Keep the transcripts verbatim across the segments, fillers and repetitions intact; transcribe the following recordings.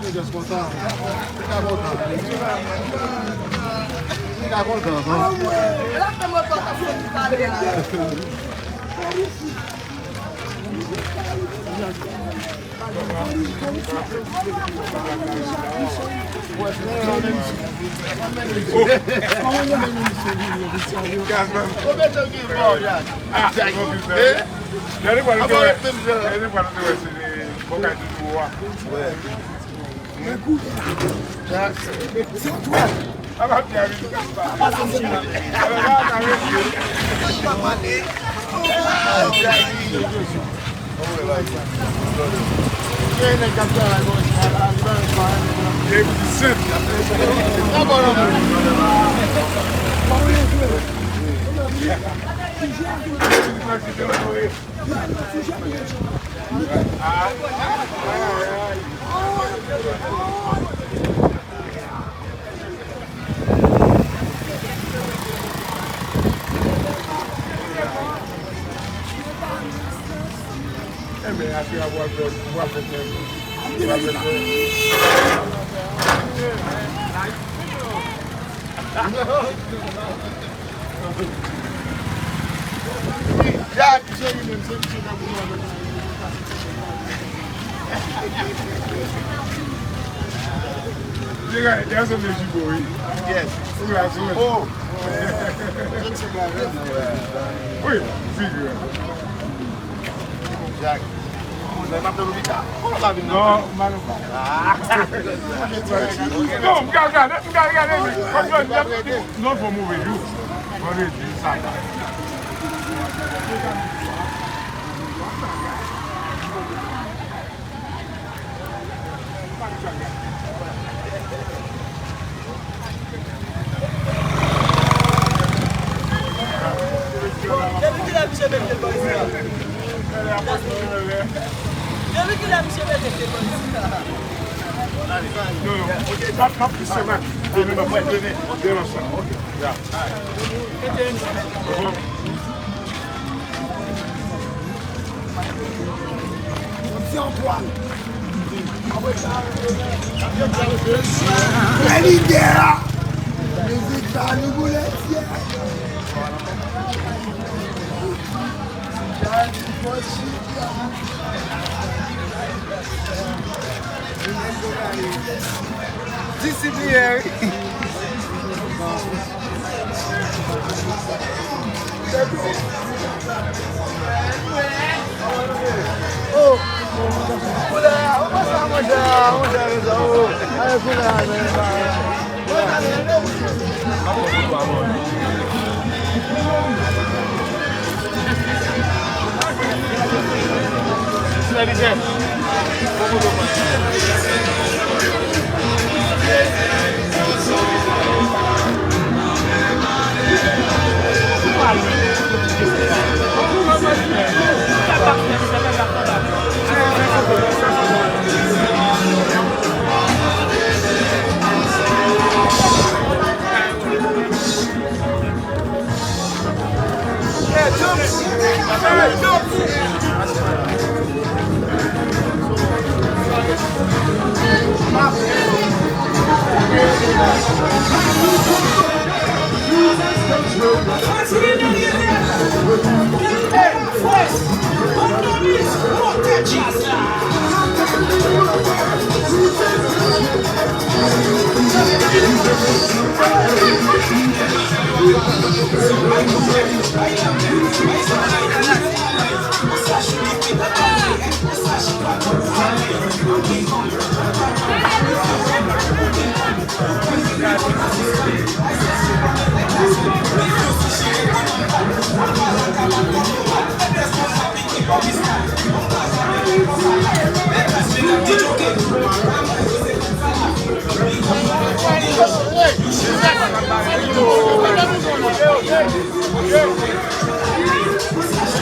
Li just kontan. Li ka kontan. Li ka kontan, non? Gade pwa nou te wè, gade pwa nou te wè se bòkay di dwo a. Enben, ase a w ap fè, w ap fè tèm. W ap fè tèm. Jack, cheri, menm se misye k ap goumen avèk mwen. Li gade, li sanble Jibo, wi. Yes. Wi, la sou. Oh. Wi, figi a. Jack. Mwen, m ap nan lopita. Kote w pa vin nan? Non, m pa nan. Ah. Non, m ka gade, m ka gade, men kòm jodi a, non, fò move jou. Vandredi, sa va. Depi kilè misye mete l bò isi a? Depi kilè misye mete l bò isi a? Non, non. M ap, m ap plis fè mal. Demen, demen, demen sa. Ya. Prè lidè a! Mizik sa nou boule syèl! Disipliyè, wi. Oh! Koulè a, ou pa sa manje a, manje a, manje a, oh! Ay, koulè a, men, men.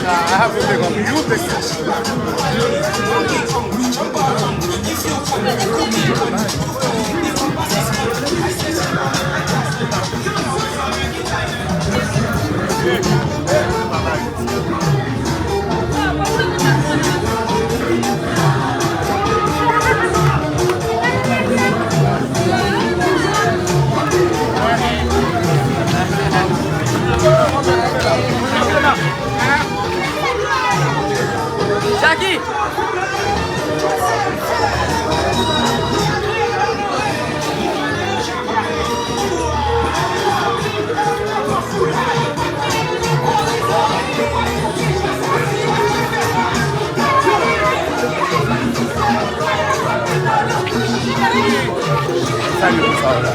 I have to take off. You take this. Sa gen pou sa la.